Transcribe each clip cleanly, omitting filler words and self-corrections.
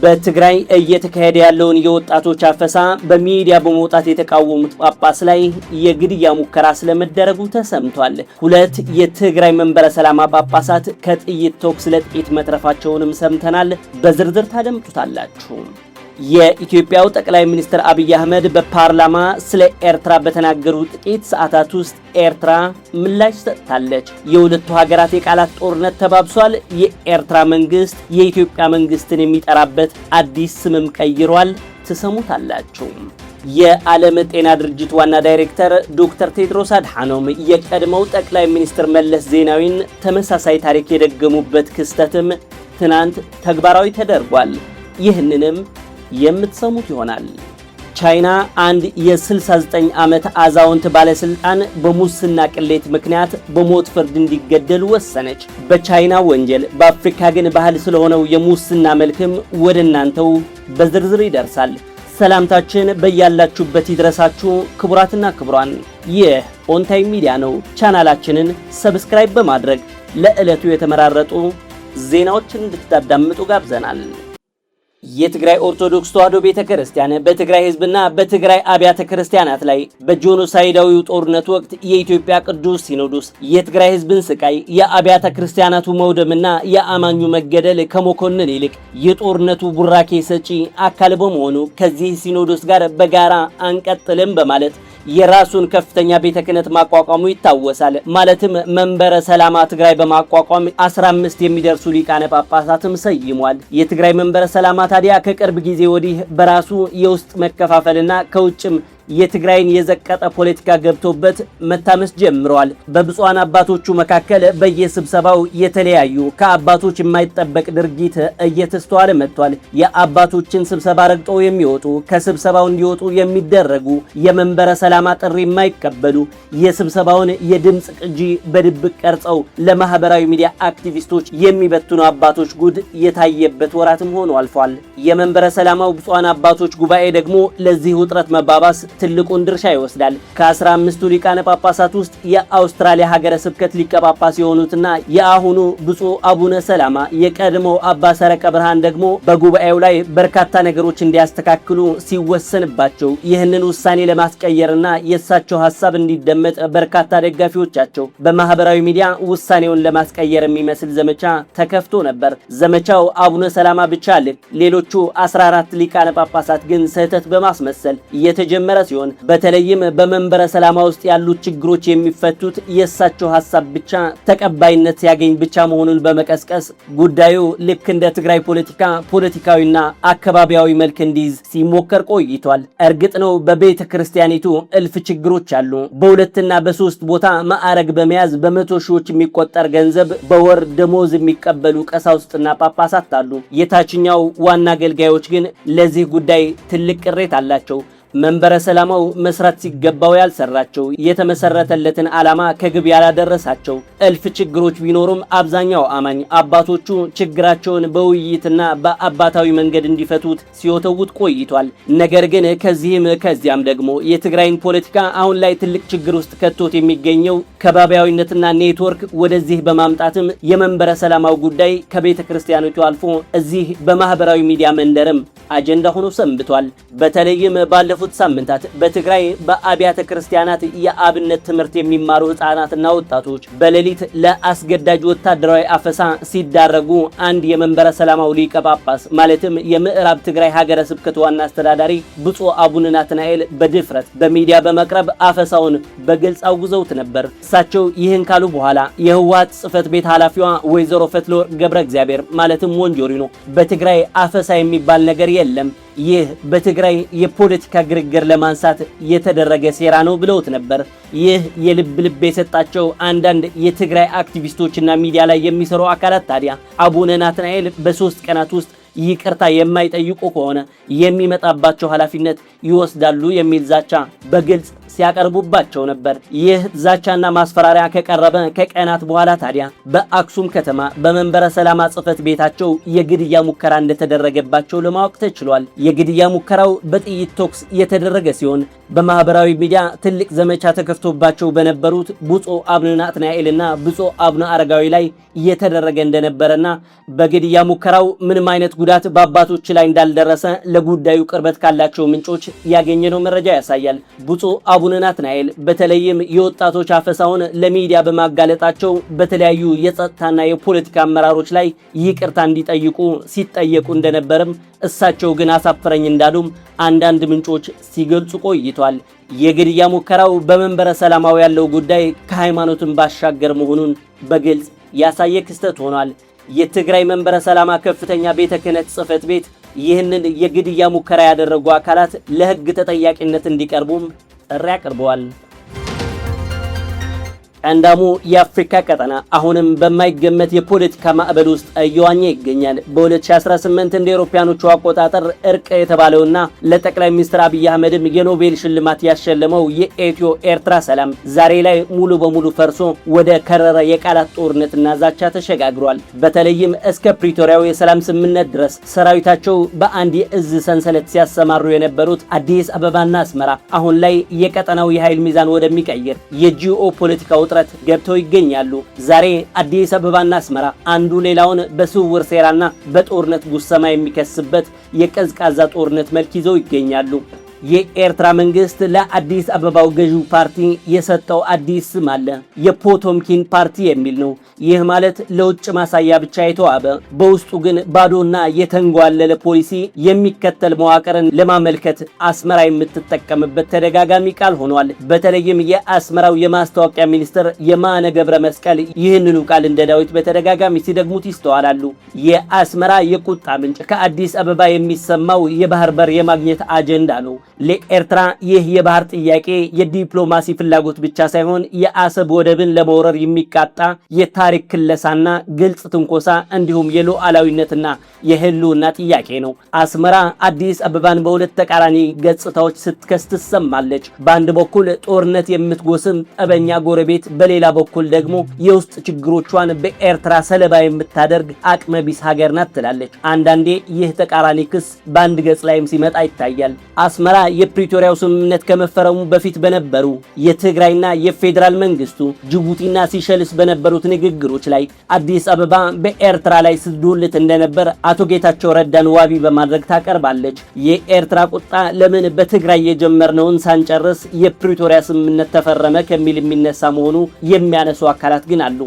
በትግራይ እየተካሄደ ያለውን የወጣቶች አፈሳ በሚዲያ በመውጣት የተቃወሙት ጳጳስ ላይ የግድያ ሙከራ ስለመደረጉ ተሰምቷል። ሁለት የትግራይ መንበረ ሰላማ ጳጳሳት ከጥይት ተኩስ ለጥቂት መትረፋቸውንም ሰምተናል። በዝርዝር ታደምጡታላችሁ። የኢትዮጵያው ጠቅላይ ሚኒስትር አብይ አህመድ በፓርላማ ስለ ኤርትራ በተናገሩ ጥቂት ሰዓታት ውስጥ ኤርትራ ምላሽ ሰጥታለች። የሁለቱ ሀገራት የቃላት ጦርነት ተባብሷል። የኤርትራ መንግስት የኢትዮጵያ መንግስትን የሚጠራበት አዲስ ስምም ቀይሯል። ትሰሙታላችሁ። የዓለም ጤና ድርጅት ዋና ዳይሬክተር ዶክተር ቴድሮስ አድሓኖም የቀድሞው ጠቅላይ ሚኒስትር መለስ ዜናዊን ተመሳሳይ ታሪክ የደገሙበት ክስተትም ትናንት ተግባራዊ ተደርጓል። ይህንንም የምትሰሙት ይሆናል። ቻይና አንድ የ69 ዓመት አዛውንት ባለስልጣን በሙስና ቅሌት ምክንያት በሞት ፍርድ እንዲገደሉ ወሰነች። በቻይና ወንጀል፣ በአፍሪካ ግን ባህል ስለሆነው የሙስና መልክም ወደ እናንተው በዝርዝር ይደርሳል። ሰላምታችን በያላችሁበት ይድረሳችሁ ክቡራትና ክቡራን። ይህ ኦንታይም ሚዲያ ነው። ቻናላችንን subscribe በማድረግ ለዕለቱ የተመራረጡ ዜናዎችን እንድታዳምጡ ጋብዘናል። የትግራይ ኦርቶዶክስ ተዋሕዶ ቤተ ክርስቲያን በትግራይ ሕዝብና በትግራይ አብያተ ክርስቲያናት ላይ በጄኖሳይዳዊው ጦርነት ወቅት የኢትዮጵያ ቅዱስ ሲኖዶስ የትግራይ ሕዝብን ስቃይ፣ የአብያተ ክርስቲያናቱ መውደምና የአማኙ መገደል ከመኮንን ይልቅ የጦርነቱ ቡራኬ ሰጪ አካል በመሆኑ ከዚህ ሲኖዶስ ጋር በጋራ አንቀጥልም በማለት የራሱን ከፍተኛ ቤተ ክህነት ማቋቋሙ ይታወሳል። ማለትም መንበረ ሰላማ ትግራይ በማቋቋም 15 የሚደርሱ ሊቃነ ጳጳሳትም ሰይሟል። የትግራይ መንበረ ሰላማ ታዲያ ከቅርብ ጊዜ ወዲህ በራሱ የውስጥ መከፋፈልና ከውጭም የትግራይን የዘቀጠ ፖለቲካ ገብቶበት መታመስ ጀምረዋል። በብፁዓን አባቶቹ መካከል በየስብሰባው የተለያዩ ከአባቶች የማይጠበቅ ድርጊት እየተስተዋለ መጥቷል። የአባቶችን ስብሰባ ረግጠው የሚወጡ፣ ከስብሰባው እንዲወጡ የሚደረጉ፣ የመንበረ ሰላማ ጥሪ የማይቀበሉ፣ የስብሰባውን የድምፅ ቅጂ በድብቅ ቀርጸው ለማህበራዊ ሚዲያ አክቲቪስቶች የሚበትኑ አባቶች ጉድ የታየበት ወራትም ሆኖ አልፏል። የመንበረ ሰላማው ብፁዓን አባቶች ጉባኤ ደግሞ ለዚህ ውጥረት መባባስ ትልቁን ድርሻ ይወስዳል። ከ15ቱ ሊቃነ ጳጳሳት ውስጥ የአውስትራሊያ ሀገረ ስብከት ሊቀ ጳጳስ የሆኑትና የአሁኑ ብፁዕ አቡነ ሰላማ፣ የቀድሞው አባ ሰረቀ ብርሃን ደግሞ በጉባኤው ላይ በርካታ ነገሮች እንዲያስተካክሉ ሲወሰንባቸው ይህንን ውሳኔ ለማስቀየርና የእሳቸው ሀሳብ እንዲደመጥ በርካታ ደጋፊዎቻቸው በማህበራዊ ሚዲያ ውሳኔውን ለማስቀየር የሚመስል ዘመቻ ተከፍቶ ነበር። ዘመቻው አቡነ ሰላማ ብቻ ልክ ሌሎቹ 14 ሊቃነ ጳጳሳት ግን ስህተት በማስመሰል እየተጀመረ ሲሆን በተለይም በመንበረ ሰላማ ውስጥ ያሉት ችግሮች የሚፈቱት የእሳቸው ሀሳብ ብቻ ተቀባይነት ሲያገኝ ብቻ መሆኑን በመቀስቀስ ጉዳዩ ልክ እንደ ትግራይ ፖለቲካ ፖለቲካዊና አካባቢያዊ መልክ እንዲይዝ ሲሞከር ቆይቷል። እርግጥ ነው በቤተ ክርስቲያኒቱ እልፍ ችግሮች አሉ። በሁለትና በሶስት ቦታ ማዕረግ በመያዝ በመቶ ሺዎች የሚቆጠር ገንዘብ በወር ደሞዝ የሚቀበሉ ቀሳውስትና ጳጳሳት አሉ። የታችኛው ዋና አገልጋዮች ግን ለዚህ ጉዳይ ትልቅ ቅሬታ አላቸው። መንበረ ሰላማው መስራት ሲገባው ያልሰራቸው፣ የተመሰረተለትን ዓላማ ከግብ ያላደረሳቸው እልፍ ችግሮች ቢኖሩም አብዛኛው አማኝ አባቶቹ ችግራቸውን በውይይትና በአባታዊ መንገድ እንዲፈቱት ሲወተውት ቆይቷል። ነገር ግን ከዚህም ከዚያም ደግሞ የትግራይን ፖለቲካ አሁን ላይ ትልቅ ችግር ውስጥ ከቶት የሚገኘው ከባቢያዊነትና ኔትወርክ ወደዚህ በማምጣትም የመንበረ ሰላማው ጉዳይ ከቤተ ክርስቲያኖቹ አልፎ እዚህ በማህበራዊ ሚዲያ መንደርም አጀንዳ ሆኖ ሰንብቷል። በተለይም ባለፉት ሳምንታት በትግራይ በአብያተ ክርስቲያናት የአብነት ትምህርት የሚማሩ ህፃናትና ወጣቶች በሌሊት ለአስገዳጅ ወታደራዊ አፈሳ ሲዳረጉ አንድ የመንበረ ሰላማው ሊቀ ጳጳስ ማለትም የምዕራብ ትግራይ ሀገረ ስብከት ዋና አስተዳዳሪ ብፁዕ አቡነ ናትናኤል በድፍረት በሚዲያ በመቅረብ አፈሳውን በግልጽ አውግዘውት ነበር። እሳቸው ይህን ካሉ በኋላ የህወሓት ጽሕፈት ቤት ኃላፊዋ ወይዘሮ ፈትለወርቅ ገብረ እግዚአብሔር ማለትም ሞንጆሪኖ በትግራይ አፈሳ የሚባል ነገር የለም፣ ይህ በትግራይ የፖለቲካ ግርግር ለማንሳት የተደረገ ሴራ ነው ብለውት ነበር። ይህ የልብ ልብ የሰጣቸው አንዳንድ የትግራይ አክቲቪስቶችና ሚዲያ ላይ የሚሰሩ አካላት ታዲያ አቡነ ናትናኤል በ3 ቀናት ውስጥ ይቅርታ የማይጠይቁ ከሆነ የሚመጣባቸው ኃላፊነት ይወስዳሉ የሚል ዛቻ በግልጽ ሲያቀርቡባቸው ነበር። ይህ ዛቻና ማስፈራሪያ ከቀረበ ከቀናት በኋላ ታዲያ በአክሱም ከተማ በመንበረ ሰላማ ጽሕፈት ቤታቸው የግድያ ሙከራ እንደተደረገባቸው ለማወቅ ተችሏል። የግድያ ሙከራው በጥይት ተኩስ የተደረገ ሲሆን በማህበራዊ ሚዲያ ትልቅ ዘመቻ ተከፍቶባቸው በነበሩት ብፁዕ አቡነ ናትናኤልና ብፁዕ አቡነ አረጋዊ ላይ እየተደረገ እንደነበረና በግድያ ሙከራው ምንም አይነት ጉዳት በአባቶች ላይ እንዳልደረሰ ለጉዳዩ ቅርበት ካላቸው ምንጮች ያገኘነው መረጃ ያሳያል። ብፁዕ አቡነ ናትናኤል በተለይም የወጣቶች አፈሳውን ለሚዲያ በማጋለጣቸው በተለያዩ የጸጥታና የፖለቲካ አመራሮች ላይ ይቅርታ እንዲጠይቁ ሲጠየቁ እንደነበርም እሳቸው ግን አሳፍረኝ እንዳሉም አንዳንድ ምንጮች ሲገልጹ ቆይቷል። የግድያ ሙከራው በመንበረ ሰላማው ያለው ጉዳይ ከሃይማኖትን ባሻገር መሆኑን በግልጽ ያሳየ ክስተት ሆኗል። የትግራይ መንበረ ሰላማ ከፍተኛ ቤተ ክህነት ጽሕፈት ቤት ይህንን የግድያ ሙከራ ያደረጉ አካላት ለሕግ ተጠያቂነት እንዲቀርቡም ጥሪ አቅርበዋል። ቀንዳሙ የአፍሪካ ቀጠና አሁንም በማይገመት የፖለቲካ ማዕበል ውስጥ እየዋኘ ይገኛል። በ2018 እንደ አውሮፓውያኖቹ አቆጣጠር እርቅ የተባለውና ለጠቅላይ ሚኒስትር አብይ አህመድም የኖቤል ሽልማት ያሸለመው የኢትዮ ኤርትራ ሰላም ዛሬ ላይ ሙሉ በሙሉ ፈርሶ ወደ ከረረ የቃላት ጦርነትና ዛቻ ተሸጋግሯል። በተለይም እስከ ፕሪቶሪያው የሰላም ስምምነት ድረስ ሰራዊታቸው በአንድ የእዝ ሰንሰለት ሲያሰማሩ የነበሩት አዲስ አበባና አስመራ አሁን ላይ የቀጠናው የኃይል ሚዛን ወደሚቀይር የጂኦ ፖለቲካ ውጥረት ገብተው ይገኛሉ። ዛሬ አዲስ አበባና አስመራ አንዱ ሌላውን በስውር ሴራና በጦርነት ጉሰማ የሚከስበት የቀዝቃዛ ጦርነት መልክ ይዘው ይገኛሉ። የኤርትራ መንግስት ለአዲስ አበባው ገዢው ፓርቲ የሰጠው አዲስ ስም አለ። የፖቶምኪን ፓርቲ የሚል ነው። ይህ ማለት ለውጭ ማሳያ ብቻ የተዋበ በውስጡ ግን ባዶና የተንጓለለ ፖሊሲ የሚከተል መዋቅርን ለማመልከት አስመራ የምትጠቀምበት ተደጋጋሚ ቃል ሆኗል። በተለይም የአስመራው የማስታወቂያ ሚኒስትር የማነ ገብረ መስቀል ይህንኑ ቃል እንደ ዳዊት በተደጋጋሚ ሲደግሙት ይስተዋላሉ። የአስመራ የቁጣ ምንጭ ከአዲስ አበባ የሚሰማው የባህር በር የማግኘት አጀንዳ ነው። ለኤርትራ ይህ የባህር ጥያቄ የዲፕሎማሲ ፍላጎት ብቻ ሳይሆን የአሰብ ወደብን ለመውረር የሚቃጣ የታሪክ ክለሳና ግልጽ ትንኮሳ እንዲሁም የሉዓላዊነትና የህልውና ጥያቄ ነው። አስመራ አዲስ አበባን በሁለት ተቃራኒ ገጽታዎች ስትከስ ትሰማለች። በአንድ በኩል ጦርነት የምትጎስም ጠበኛ ጎረቤት፣ በሌላ በኩል ደግሞ የውስጥ ችግሮቿን በኤርትራ ሰለባ የምታደርግ አቅመቢስ ሀገር ናት ትላለች። አንዳንዴ ይህ ተቃራኒ ክስ በአንድ ገጽ ላይም ሲመጣ ይታያል። አስመራ የፕሪቶሪያው ስምምነት ከመፈረሙ በፊት በነበሩ የትግራይና የፌዴራል መንግስቱ ጅቡቲና ሲሸልስ በነበሩት ንግግሮች ላይ አዲስ አበባ በኤርትራ ላይ ስትዶልት እንደነበር አቶ ጌታቸው ረዳን ዋቢ በማድረግ ታቀርባለች። የኤርትራ ቁጣ ለምን በትግራይ የጀመርነውን ሳንጨርስ የፕሪቶሪያ ስምምነት ተፈረመ ከሚል የሚነሳ መሆኑ የሚያነሱ አካላት ግን አሉ።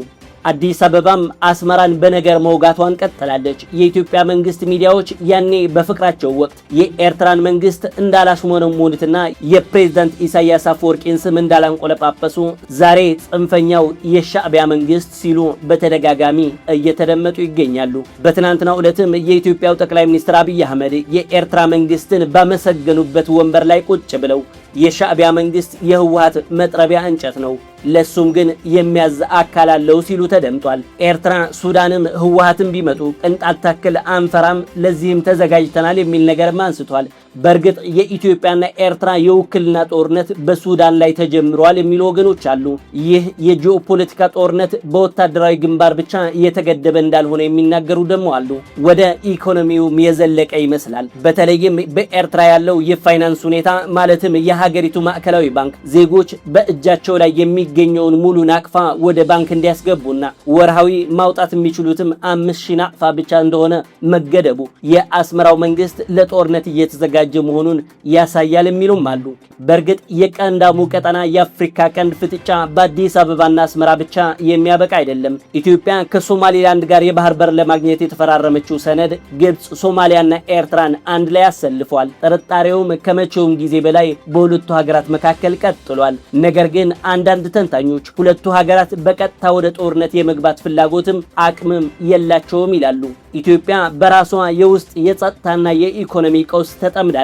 አዲስ አበባም አስመራን በነገር መውጋቷን ቀጥላለች። የኢትዮጵያ መንግስት ሚዲያዎች ያኔ በፍቅራቸው ወቅት የኤርትራን መንግስት እንዳላሽሞነሞኑትና የፕሬዝዳንት ኢሳያስ አፈወርቂን ስም እንዳላንቆለጳጰሱ ዛሬ ጽንፈኛው የሻዕቢያ መንግስት ሲሉ በተደጋጋሚ እየተደመጡ ይገኛሉ። በትናንትናው ዕለትም የኢትዮጵያው ጠቅላይ ሚኒስትር አብይ አህመድ የኤርትራ መንግስትን ባመሰገኑበት ወንበር ላይ ቁጭ ብለው የሻዕቢያ መንግስት የህወሓት መጥረቢያ እንጨት ነው፣ ለሱም ግን የሚያዝ አካል አለው ሲሉ ተደምጧል። ኤርትራ፣ ሱዳንም ህወሓትም ቢመጡ ቅንጣት ታክል አንፈራም፣ ለዚህም ተዘጋጅተናል የሚል ነገርም አንስቷል። በእርግጥ የኢትዮጵያና ኤርትራ የውክልና ጦርነት በሱዳን ላይ ተጀምሯል የሚሉ ወገኖች አሉ። ይህ የጂኦፖለቲካ ጦርነት በወታደራዊ ግንባር ብቻ የተገደበ እንዳልሆነ የሚናገሩ ደግሞ አሉ። ወደ ኢኮኖሚውም የዘለቀ ይመስላል። በተለይም በኤርትራ ያለው የፋይናንስ ሁኔታ ማለትም የሀገሪቱ ማዕከላዊ ባንክ ዜጎች በእጃቸው ላይ የሚገኘውን ሙሉ ናቅፋ ወደ ባንክ እንዲያስገቡና ወርሃዊ ማውጣት የሚችሉትም 5000 ናቅፋ ብቻ እንደሆነ መገደቡ የአስመራው መንግስት ለጦርነት እየተዘጋጀ መሆኑን ያሳያል የሚሉም አሉ። በእርግጥ የቀንዳሙ ቀጠና የአፍሪካ ቀንድ ፍጥጫ በአዲስ አበባና አስመራ ብቻ የሚያበቃ አይደለም። ኢትዮጵያ ከሶማሊላንድ ጋር የባህር በር ለማግኘት የተፈራረመችው ሰነድ ግብጽ፣ ሶማሊያና ኤርትራን አንድ ላይ አሰልፏል። ጥርጣሬውም ከመቼውም ጊዜ በላይ በሁለቱ ሀገራት መካከል ቀጥሏል። ነገር ግን አንዳንድ ተንታኞች ሁለቱ ሀገራት በቀጥታ ወደ ጦርነት የመግባት ፍላጎትም አቅምም የላቸውም ይላሉ። ኢትዮጵያ በራሷ የውስጥ የጸጥታና የኢኮኖሚ ቀውስ ተጠምዳለች።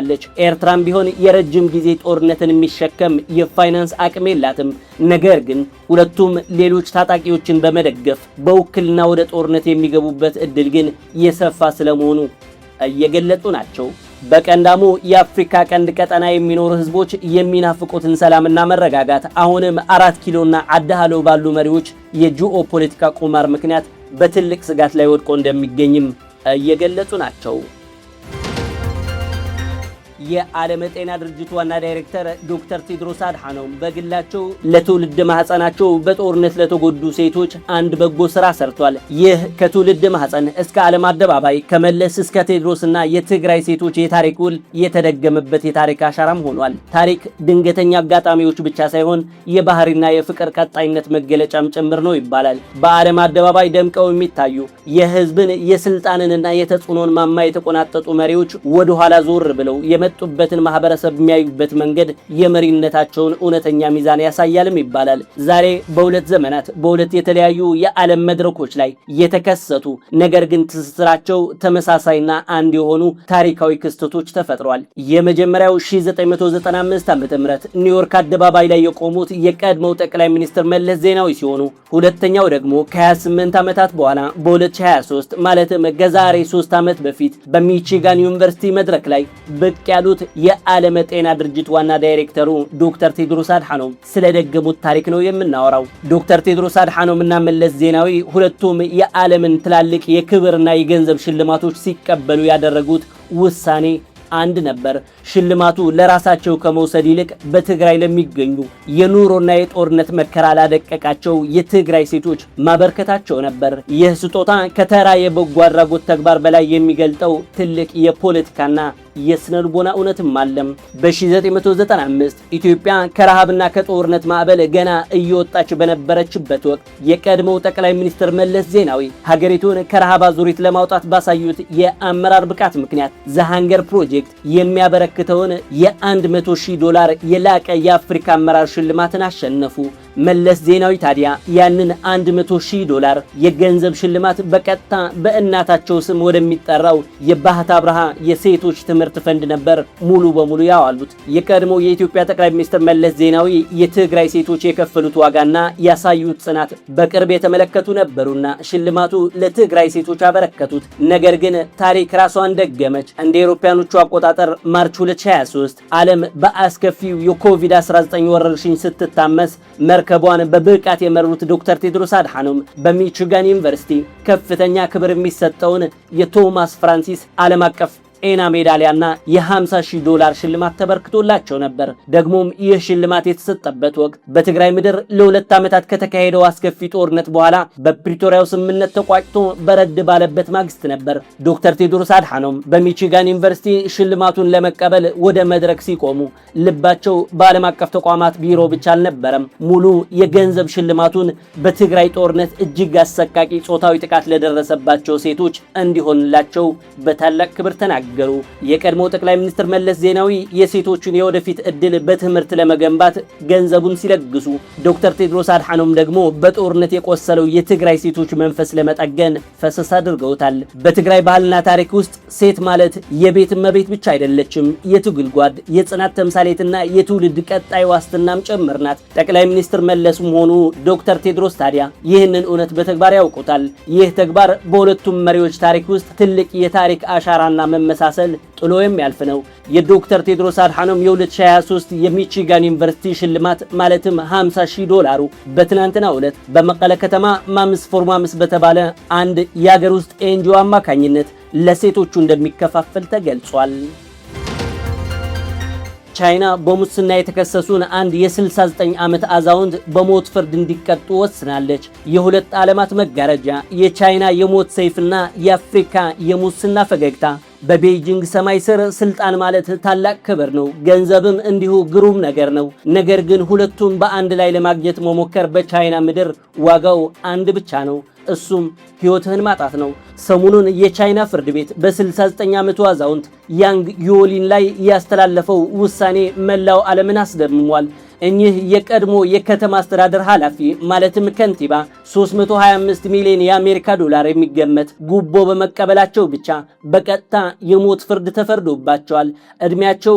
ኤርትራም ቢሆን የረጅም ጊዜ ጦርነትን የሚሸከም የፋይናንስ አቅም የላትም። ነገር ግን ሁለቱም ሌሎች ታጣቂዎችን በመደገፍ በውክልና ወደ ጦርነት የሚገቡበት እድል ግን የሰፋ ስለመሆኑ እየገለጹ ናቸው። በቀንዳሙ የአፍሪካ ቀንድ ቀጠና የሚኖሩ ህዝቦች የሚናፍቁትን ሰላምና መረጋጋት አሁንም 4 ኪሎና አዲሃሎ ባሉ መሪዎች የጂኦ ፖለቲካ ቁማር ምክንያት በትልቅ ስጋት ላይ ወድቆ እንደሚገኝም እየገለጹ ናቸው። የዓለም ጤና ድርጅት ዋና ዳይሬክተር ዶክተር ቴድሮስ አድሓኖም በግላቸው ለትውልድ ማህፀናቸው በጦርነት ለተጎዱ ሴቶች አንድ በጎ ስራ ሰርቷል። ይህ ከትውልድ ማህፀን እስከ ዓለም አደባባይ፣ ከመለስ እስከ ቴድሮስና የትግራይ ሴቶች የታሪክ ውል የተደገመበት የታሪክ አሻራም ሆኗል። ታሪክ ድንገተኛ አጋጣሚዎች ብቻ ሳይሆን የባህሪና የፍቅር ቀጣይነት መገለጫም ጭምር ነው ይባላል። በዓለም አደባባይ ደምቀው የሚታዩ፣ የህዝብን የስልጣንንና የተጽዕኖን ማማ የተቆናጠጡ መሪዎች ወደኋላ ዞር ብለው የመጡበትን ማህበረሰብ የሚያዩበት መንገድ የመሪነታቸውን እውነተኛ ሚዛን ያሳያልም ይባላል። ዛሬ በሁለት ዘመናት በሁለት የተለያዩ የዓለም መድረኮች ላይ የተከሰቱ፣ ነገር ግን ትስስራቸው ተመሳሳይና አንድ የሆኑ ታሪካዊ ክስተቶች ተፈጥረዋል። የመጀመሪያው 1995 ዓ.ም ኒውዮርክ አደባባይ ላይ የቆሙት የቀድሞው ጠቅላይ ሚኒስትር መለስ ዜናዊ ሲሆኑ፣ ሁለተኛው ደግሞ ከ28 ዓመታት በኋላ በ2023፣ ማለትም ከዛሬ 3 ዓመት በፊት በሚቺጋን ዩኒቨርሲቲ መድረክ ላይ ብቅ ያሉት የዓለም ጤና ድርጅት ዋና ዳይሬክተሩ ዶክተር ቴድሮስ አድሓኖም ስለደገሙት ታሪክ ነው የምናወራው። ዶክተር ቴድሮስ አድሓኖም እና መለስ ዜናዊ ሁለቱም የዓለምን ትላልቅ የክብርና የገንዘብ ሽልማቶች ሲቀበሉ ያደረጉት ውሳኔ አንድ ነበር። ሽልማቱ ለራሳቸው ከመውሰድ ይልቅ በትግራይ ለሚገኙ፣ የኑሮና የጦርነት መከራ ላደቀቃቸው የትግራይ ሴቶች ማበርከታቸው ነበር። ይህ ስጦታ ከተራ የበጎ አድራጎት ተግባር በላይ የሚገልጠው ትልቅ የፖለቲካና የስነልቦና እውነትም አለም። በ1995 ኢትዮጵያ ከረሃብና ከጦርነት ማዕበል ገና እየወጣች በነበረችበት ወቅት የቀድሞው ጠቅላይ ሚኒስትር መለስ ዜናዊ ሀገሪቱን ከረሃብ አዙሪት ለማውጣት ባሳዩት የአመራር ብቃት ምክንያት The Hunger Project የሚያበረክተውን የ100 ሺህ ዶላር የላቀ የአፍሪካ አመራር ሽልማትን አሸነፉ። መለስ ዜናዊ ታዲያ ያንን 100 ሺህ ዶላር የገንዘብ ሽልማት በቀጥታ በእናታቸው ስም ወደሚጠራው የባህታ አብርሃ የሴቶች ትምህርት ፈንድ ነበር ሙሉ በሙሉ ያዋሉት። የቀድሞው የኢትዮጵያ ጠቅላይ ሚኒስትር መለስ ዜናዊ የትግራይ ሴቶች የከፈሉት ዋጋና ያሳዩት ጽናት በቅርብ የተመለከቱ ነበሩና ሽልማቱ ለትግራይ ሴቶች አበረከቱት። ነገር ግን ታሪክ ራሷን ደገመች። እንደ አውሮፓውያኖቹ አቆጣጠር March 2023 ዓለም በአስከፊው የኮቪድ-19 ወረርሽኝ ስትታመስ መርከቧን በብቃት የመሩት ዶክተር ቴድሮስ አድሓኖም በሚቺጋን ዩኒቨርሲቲ ከፍተኛ ክብር የሚሰጠውን የቶማስ ፍራንሲስ ዓለም አቀፍ ጤና ሜዳሊያና የ50 ሺህ ዶላር ሽልማት ተበርክቶላቸው ነበር። ደግሞም ይህ ሽልማት የተሰጠበት ወቅት በትግራይ ምድር ለ2 ዓመታት ከተካሄደው አስከፊ ጦርነት በኋላ በፕሪቶሪያው ስምምነት ተቋጭቶ በረድ ባለበት ማግስት ነበር። ዶክተር ቴድሮስ አድሓኖም በሚቺጋን ዩኒቨርሲቲ ሽልማቱን ለመቀበል ወደ መድረክ ሲቆሙ ልባቸው በዓለም አቀፍ ተቋማት ቢሮ ብቻ አልነበረም። ሙሉ የገንዘብ ሽልማቱን በትግራይ ጦርነት እጅግ አሰቃቂ ጾታዊ ጥቃት ለደረሰባቸው ሴቶች እንዲሆንላቸው በታላቅ ክብር ተናገሩ። የቀድሞው ጠቅላይ ሚኒስትር መለስ ዜናዊ የሴቶችን የወደፊት እድል በትምህርት ለመገንባት ገንዘቡን ሲለግሱ፣ ዶክተር ቴድሮስ አድሓኖም ደግሞ በጦርነት የቆሰለው የትግራይ ሴቶች መንፈስ ለመጠገን ፈሰስ አድርገውታል። በትግራይ ባህልና ታሪክ ውስጥ ሴት ማለት የቤት እመቤት ብቻ አይደለችም። የትግል ጓድ፣ የጽናት ተምሳሌትና የትውልድ ቀጣይ ዋስትናም ጭምር ናት። ጠቅላይ ሚኒስትር መለስም ሆኑ ዶክተር ቴድሮስ ታዲያ ይህንን እውነት በተግባር ያውቁታል። ይህ ተግባር በሁለቱም መሪዎች ታሪክ ውስጥ ትልቅ የታሪክ አሻራና መመሳሰል ጥሎ የሚያልፍ ነው። የዶክተር ቴድሮስ አድሓኖም የ2023 የሚቺጋን ዩኒቨርሲቲ ሽልማት፣ ማለትም 50 ሺህ ዶላሩ፣ በትናንትናው ዕለት በመቀለ ከተማ Moms for Moms በተባለ አንድ የአገር ውስጥ NGO አማካኝነት ለሴቶቹ እንደሚከፋፈል ተገልጿል። ቻይና በሙስና የተከሰሱን አንድ የ69 ዓመት አዛውንት በሞት ፍርድ እንዲቀጡ ወስናለች። የሁለት ዓለማት መጋረጃ፣ የቻይና የሞት ሰይፍና የአፍሪካ የሙስና ፈገግታ። በቤጂንግ ሰማይ ስር ስልጣን ማለት ታላቅ ክብር ነው። ገንዘብም እንዲሁ ግሩም ነገር ነው። ነገር ግን ሁለቱም በአንድ ላይ ለማግኘት መሞከር በቻይና ምድር ዋጋው አንድ ብቻ ነው። እሱም ሕይወትህን ማጣት ነው። ሰሞኑን የቻይና ፍርድ ቤት በ69 ዓመቱ አዛውንት ያንግ ዩሊን ላይ ያስተላለፈው ውሳኔ መላው ዓለምን አስደምሟል። እኚህ የቀድሞ የከተማ አስተዳደር ኃላፊ፣ ማለትም ከንቲባ፣ 325 ሚሊዮን የአሜሪካ ዶላር የሚገመት ጉቦ በመቀበላቸው ብቻ በቀጥታ የሞት ፍርድ ተፈርዶባቸዋል። እድሜያቸው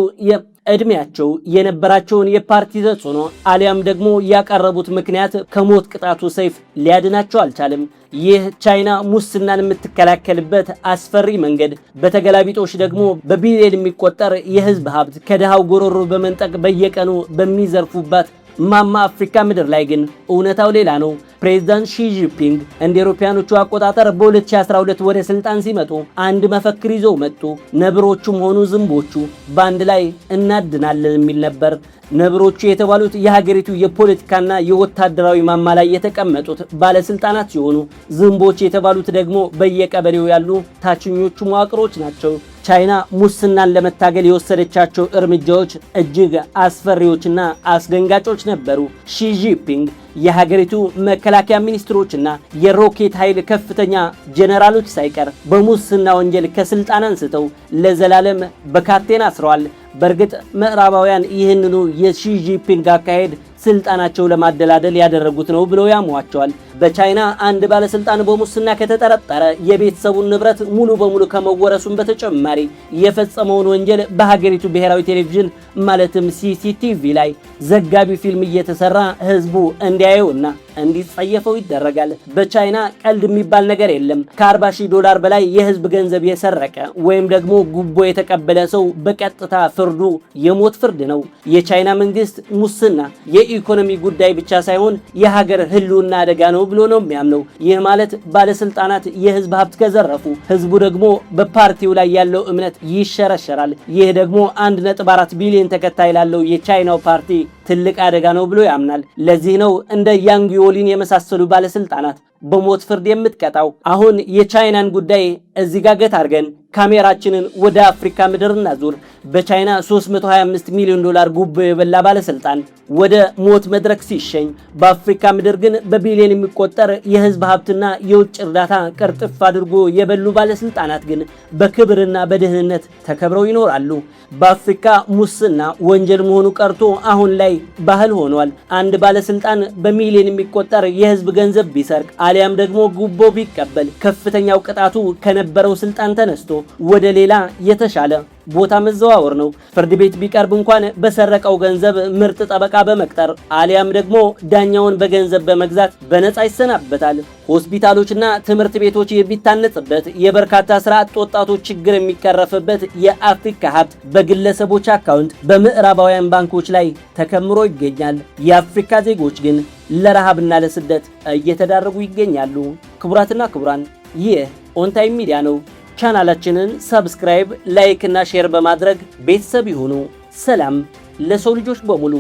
እድሜያቸው፣ የነበራቸውን የፓርቲ ተጽዕኖ አሊያም ደግሞ ያቀረቡት ምክንያት ከሞት ቅጣቱ ሰይፍ ሊያድናቸው አልቻለም። ይህ ቻይና ሙስናን የምትከላከልበት አስፈሪ መንገድ፣ በተገላቢጦሽ ደግሞ በቢሊዮን የሚቆጠር የህዝብ ሀብት ከድሃው ጎሮሮ በመንጠቅ በየቀኑ በሚዘርፉባት ማማ አፍሪካ ምድር ላይ ግን እውነታው ሌላ ነው። ፕሬዝዳንት ሺ ጂንፒንግ እንደ አውሮፓውያኖቹ አቆጣጠር በ2012 ወደ ስልጣን ሲመጡ አንድ መፈክር ይዘው መጡ። ነብሮቹም ሆኑ ዝንቦቹ በአንድ ላይ እናድናለን የሚል ነበር። ነብሮቹ የተባሉት የሀገሪቱ የፖለቲካና የወታደራዊ ማማ ላይ የተቀመጡት ባለስልጣናት ሲሆኑ፣ ዝንቦች የተባሉት ደግሞ በየቀበሌው ያሉ ታችኞቹ መዋቅሮች ናቸው። ቻይና ሙስናን ለመታገል የወሰደቻቸው እርምጃዎች እጅግ አስፈሪዎችና አስደንጋጮች ነበሩ። ሺ ጂንፒንግ የሀገሪቱ መከላከያ ሚኒስትሮችና የሮኬት ኃይል ከፍተኛ ጀነራሎች ሳይቀር በሙስና ወንጀል ከስልጣን አንስተው ለዘላለም በካቴና አስረዋል። በእርግጥ ምዕራባውያን ይህንኑ የሺ ጂንፒንግ አካሄድ ስልጣናቸው ለማደላደል ያደረጉት ነው ብለው ያሟቸዋል። በቻይና አንድ ባለስልጣን በሙስና ከተጠረጠረ የቤተሰቡን ንብረት ሙሉ በሙሉ ከመወረሱም በተጨማሪ የፈጸመውን ወንጀል በሀገሪቱ ብሔራዊ ቴሌቪዥን ማለትም CCTV ላይ ዘጋቢ ፊልም እየተሰራ ህዝቡ እንዲያየውና እንዲጸየፈው ይደረጋል። በቻይና ቀልድ የሚባል ነገር የለም። ከ40 ሺህ ዶላር በላይ የህዝብ ገንዘብ የሰረቀ ወይም ደግሞ ጉቦ የተቀበለ ሰው በቀጥታ ፍርዱ የሞት ፍርድ ነው። የቻይና መንግስት ሙስና የኢኮኖሚ ጉዳይ ብቻ ሳይሆን የሀገር ህልውና አደጋ ነው ብሎ ነው የሚያምነው። ይህ ማለት ባለስልጣናት የህዝብ ሀብት ከዘረፉ ህዝቡ ደግሞ በፓርቲው ላይ ያለው እምነት ይሸረሸራል። ይህ ደግሞ 1.4 ቢሊዮን ተከታይ ላለው የቻይናው ፓርቲ ትልቅ አደጋ ነው ብሎ ያምናል። ለዚህ ነው እንደ ያንግ ዮሊን የመሳሰሉ ባለስልጣናት በሞት ፍርድ የምትቀጣው። አሁን የቻይናን ጉዳይ እዚህ ጋር ገታ አድርገን ካሜራችንን ወደ አፍሪካ ምድር እናዙር። በቻይና 325 ሚሊዮን ዶላር ጉቦ የበላ ባለስልጣን ወደ ሞት መድረክ ሲሸኝ፣ በአፍሪካ ምድር ግን በቢሊዮን የሚቆጠር የህዝብ ሀብትና የውጭ እርዳታ ቅርጥፍ አድርጎ የበሉ ባለስልጣናት ግን በክብርና በደህንነት ተከብረው ይኖራሉ። በአፍሪካ ሙስና ወንጀል መሆኑ ቀርቶ አሁን ላይ ባህል ሆኗል። አንድ ባለስልጣን በሚሊዮን የሚቆጠር የህዝብ ገንዘብ ቢሰርቅ አሊያም ደግሞ ጉቦ ቢቀበል ከፍተኛው ቅጣቱ ከነበረው ስልጣን ተነስቶ ወደ ሌላ የተሻለ ቦታ መዘዋወር ነው። ፍርድ ቤት ቢቀርብ እንኳን በሰረቀው ገንዘብ ምርጥ ጠበቃ በመቅጠር አሊያም ደግሞ ዳኛውን በገንዘብ በመግዛት በነፃ ይሰናበታል። ሆስፒታሎችና ትምህርት ቤቶች የሚታነጽበት፣ የበርካታ ስራ አጥ ወጣቶች ችግር የሚቀረፍበት የአፍሪካ ሀብት በግለሰቦች አካውንት በምዕራባውያን ባንኮች ላይ ተከምሮ ይገኛል። የአፍሪካ ዜጎች ግን ለረሃብና ለስደት እየተዳረጉ ይገኛሉ። ክቡራትና ክቡራን፣ ይህ ኦንታይም ሚዲያ ነው። ቻናላችንን subscribe፣ like እና share በማድረግ ቤተሰብ ይሁኑ። ሰላም ለሰው ልጆች በሙሉ።